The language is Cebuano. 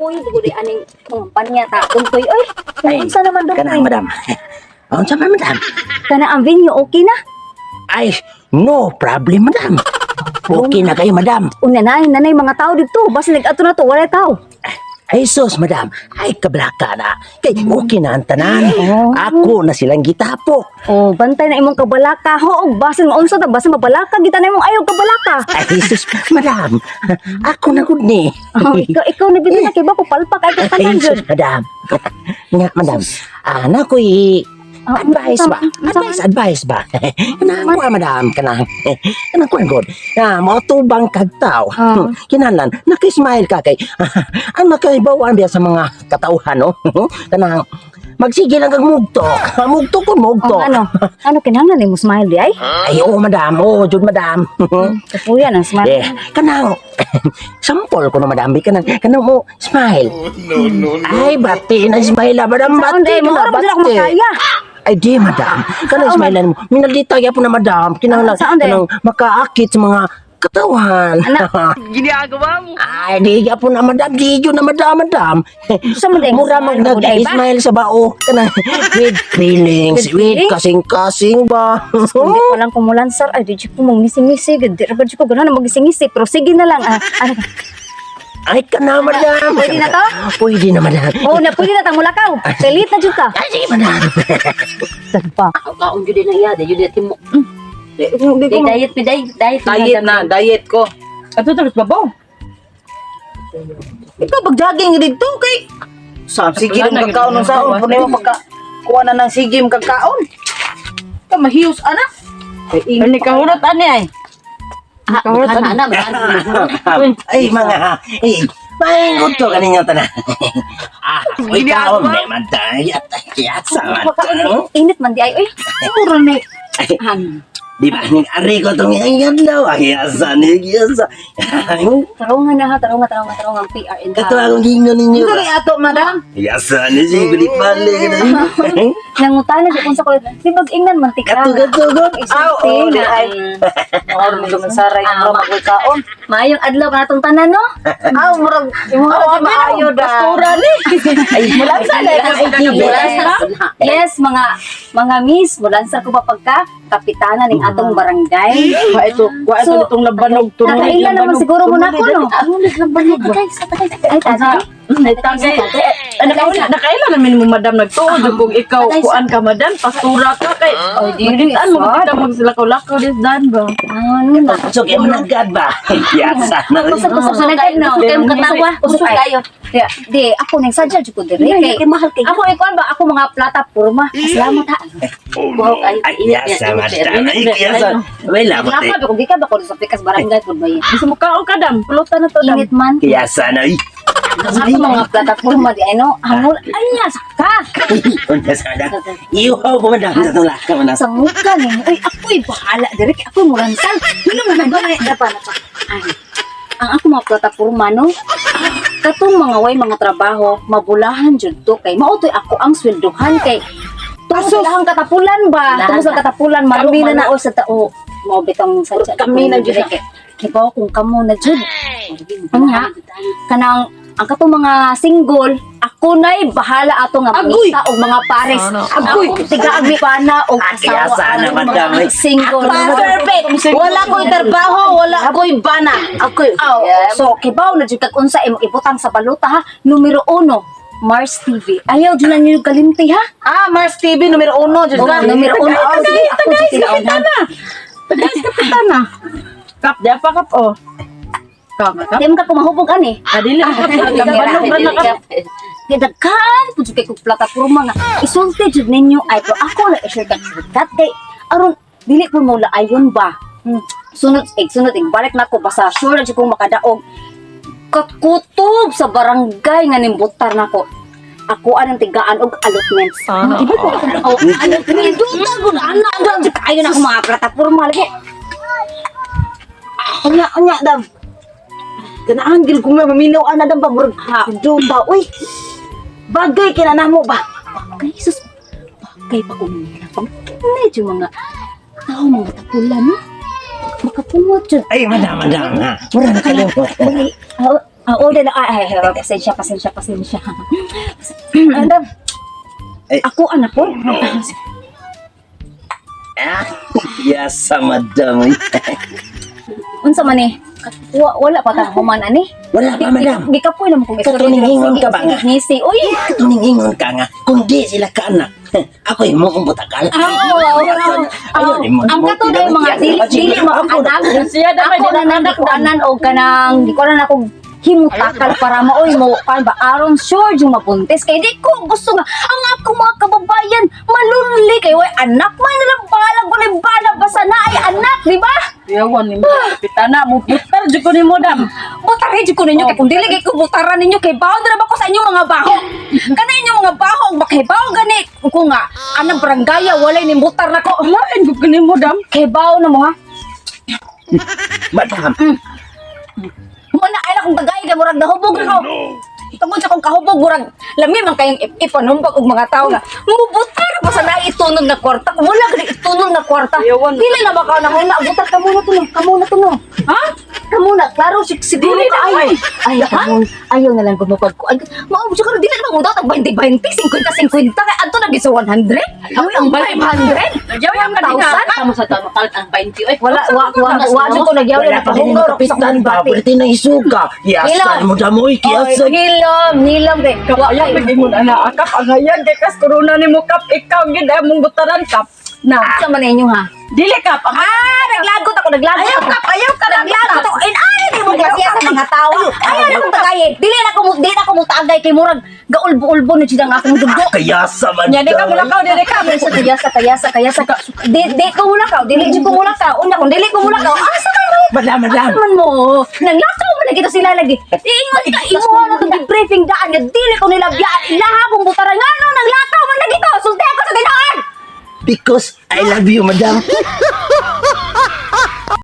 Kapoy gud aning kumpanya ta tungtoy oy. Ay, Unsa naman dong? Kanang, madam. Unsa man, madam? Kana ang venue okay na? Ay, no problem, madam. Okay na kayo, madam. Unya na nanay mga tao didto. Basta nag-ato na to, walay tao. Ay sus, madam. Ay, kablaka na. Kay okay na ang tanan. Oh. Ako na silang gitapok. Oh, bantay na imong kabalaka. Ho, og basin maunsa ta, basin mabalaka kita na imong ayaw kabalaka. Ay sus, madam. Ako na gud ni. Oh, ikaw na bitaw na kay ba ko palpak ay Ay tanan sus, jud. madam. Nga, madam. Ah, na ko'y Ah, advice ba? unsa man? Advice, advice ba? Kanang kuha, madam. Kanang kuha, god. Na, motubang kag tao. Kinahanglan, naka-smile ka kay ang makaibawan biya sa mga katauhan, no? Kanang, magsige lang kag mugto. Mugto ko, mugto. Oh, ano? Ano kinahanglan nimo smile di ay? Ay, oo, madam. Oo, jud, madam. Kapuyan ang smile. Eh, kanang, sample ko na, madam. Kanang, kanang mo, smile. No, no, no. Ay, bati na smile, ah, madam. Saon Bati day ka mo na, ora ba sila bati. makaya? Ay, di, madam. Kanang Saan, smile mo. Minalita po na, madam. Kinahanglan, Saan, day? kanang makaakit sa mga katawan. Anak. Ginagawa mo. Ay, di po na, madam. Di yun na, madam, madam. Sa man day, Mura mag smile ko day ba? nag-smile sa bao. Kanang, with feelings, With with feelings? kasing-kasing ba? Kung di pa lang kumulansar, ay di ko mong ngising-ngisi, di ra ba di ko ganahan magising-ngisi, pero sige na lang. Ah, ano ka? Ay, ka na, madam. Pwede na to? Pwede na, madam. Oh, na pwede na tang mulakaw. Pilit na jud ka. Ay, sige, madam. Tagpa. Ang kaon jud na iya, jud na timo. Di ko Di diet mi diet, diet. Diet na, diet ko. Ato tapos babaw. Ikaw pag-jogging dito kay sa sige Wala ng na, kagkaon ng saon ginagawa. puno mo pagka kuha na ng sige mong kagkaon. Ka mahiyos ana. Kay init Ani kahurot ani ay. Ah, Kahurot ana ani. ana. Ay, mga, ay, mainggot to kaninyo tanan. Ah, uy, kaon, di man tayo. Yasa, madam. Init man di ay oy. mura ni. Ay, Han. di ba, ning ari ko itong ingat daw. Ay, yasa, ni yasa. Tarungan na ha, tarungan, tarungan, tarungan PR and Kato akong gingon ninyo Dito ba? ni ato, madam. Yasa, ni siya, balik-balik. Nangutana di kung sa ko. Di mag-ingnan man tika. Kato, kato, kato. Aw, oh, di ay. Mura ni gumasaray Ah, ang mura kaon. Maayong adlaw ka natong tanan no. Aw, murag imo ra maayo da. Pastura ni. Ay, Mulansa na ay, Yes, mga miss, mulansa ko pa pagka kapitana ning atong barangay. Wa ito, wa ito So, itong labanog tunog. Nakaila naman siguro mo na ako no. Labanog ba? Ay, tatay. Ay, tagay. Ay, nakaila namin mo, madam, nagtuod. Kung ikaw, kuan ka, madam, pastura ka kay. Ay, di Ano mo kita magsilakaw-lakaw this dan ba? Ano na? So, kaya managad ba? Yasa na. Kusog kusog sa nagad no. Kayo katawa, usok kayo. Di, di ako nang sadya jud ko diri kay Kay mahal kay. ako ikuan ba ako mga plataporma. Salamat ha. Buhok ay. Ay, yasa, madam. Ay, yasa. Wala mo, Laka ba ko gikan ba ko sa pikas barangay pud ba yun? Gusto mo kaon ka, dam. Pulutan na to, dam. Init man. Yasa na. Ay, Ako mga plataporma di ano, hangol ay ka. Unsa sa madam. Iuhaw ko, madam. Sa itong laka, madam. Sa muka ninyo. Ay, ako'y bahala diri kay ako'y muransal. Ano man ba na pa na pa. Ay, ang ako mga plataporma no. Katong mga way mga trabaho, mabulahan jud to kay mao to'y ako ang sweldohan kay tungod sa ilahang katapulan ba? Lahan Tungod sa ka. katapulan, malo Kami na na. malo sa tao. Mao bitong sa Kami na jud. Kay kibaw kung kamo na jud. Anya, kanang ang katong mga single, ako na'y bahala ato nga Agoy! mangita og mga pares. Agoy! Ako tigaag pana og Kaya asawa sana, ang madam, mga eh. single. Perfect. Wala ko'y trabaho, wala ko'y bana. Ako'y Aw, so kibaw na jud kag unsa imong ibutang sa balota ha. Numero uno, Mars TV. Ayaw jud na ninyo kalimti ha. Ah, Mars TV numero uno, jud Oh, ka. numero uno. Ako sige, ako jud tilaon ha. Tagay, kapitana. Kap, di pa kap, oh. Kap, kap. Di man ka kumahubog ani. Adili, kap. Labanog ba na kap? Kay daghan pud jud kay kog plataporma nga isulti jud ninyo ay pero ako lang i-share kag shortcut kay aron dili pud mo laayon ba. Sunod ig sunod ig balik nako basta sure na jud kong makadaog katkutob sa barangay nga nimbutar nako. Ako anang tigaan og allotments. Di ba ko oh, allotment duta gud ana ana jud kayo na ako mga plataporma lagi. Anya, anya, dam. Ganahan gid kung maminaw ana dam ba murag duta. Uy. Bagay kina namo ba? Bagay sus bagay pa ko nila pang medyo mga tao mga tapulan no. Makapungot jud. Ay, madam, madam. Ha? Mura na kalimot. Uy, ah, Ah, order na. Ay, ay, ay, pasensya, pasensya, pasensya. Madam, Eh. ako anak ko. Ah, yes, madam. Unsa man eh? Wala pa ta human ani. Wala pa, madam. Gikapoy naman kung Katuning ingon ka ba nga? Ngisi. Uy. Katuning ingon ka nga, kung di sila kaanak, ako yung mong butakal. Oo. Ang kato day mga dili dili mga anak. Siya damay Ako di na na anak dam. nagkuanan og kanang di ko na akong himutakal para maoy mo kan ba aron sure yung mabuntis kay di ko gusto nga ang ako mga kababayan malunli kay way anak man nilang balag walay bala basta na ay anak, di ba? Yawan ni mo kapitana mo butar jud ko nimo dam. Butare jud ko ninyo kay kung dili kay ko butaran ninyo kay bawon na ba ko sa inyong mga baho. Kana inyong mga baho makahibaw gani ko nga anang barangaya walay nimbutar nako. Lain gud ko nimo dam. Kay bawo na mo ha. Madam, Mo na ay akong tagay kay murag nahubog na ko. Tungod sa akong kahubog murag lami man kayong ipanumbag og mga tawo nga mubutar pa sa naay itunog na kwarta. Kung wala gani itunog na kwarta. Ayawan. Dili na baka na na butar ka muna tuno, ka muna tuno. Ha? Kamo na, klaro siguro Dili ka na, ayaw. ay. Ay, kamo, ayaw na lang gumukod ko. Ay, mao siya dili na mo daw tag 20 20, 50 50 kay adto na gid sa 100. Ang 500. Nagyaw ka din ha. 1,000? Kamo sa tama kalit ang 20 oy. Wala wa wa wa jud ko nagyaw wala na pa din kahungor kapitan ba? Pwede na isuka. Yasan mo damoy, kiyasan. Hilom, hilom kay wa Ayaw kay. pag ingon ana akap ang hayag kay kas corona nimo kap ikaw gid among butaran kap. Na Sa man inyo ha. dili kap ang Ah, naglagot ako, naglagot. Ayaw ako. kap, ayaw ka Naglagot ako. In ay di mo klasiya sa mga tao. Ayaw na akong tagayin. Dili na ako mo, dili na ako mo tagay kay murag gaulbo-ulbo na jud ang akong dugo. Kayasa, madam. Nya di ka mulakaw dili ka. Kayasa, kayasa, kayasa, kayasa. Di, di ko mulakaw, dili jud ko mulakaw. Una kung dili ko mulakaw, asa man mo? Madam, madam. Asa man mo? Nanglakaw man lagi to sila lagi. Ingon ka, imuha na itong debriefing daan nga dili ko nila biyaan. Ilaha kong butaran. Nga no, nanglakaw man lagi to. Sulti ako sa tinuod. Because I love you, madam.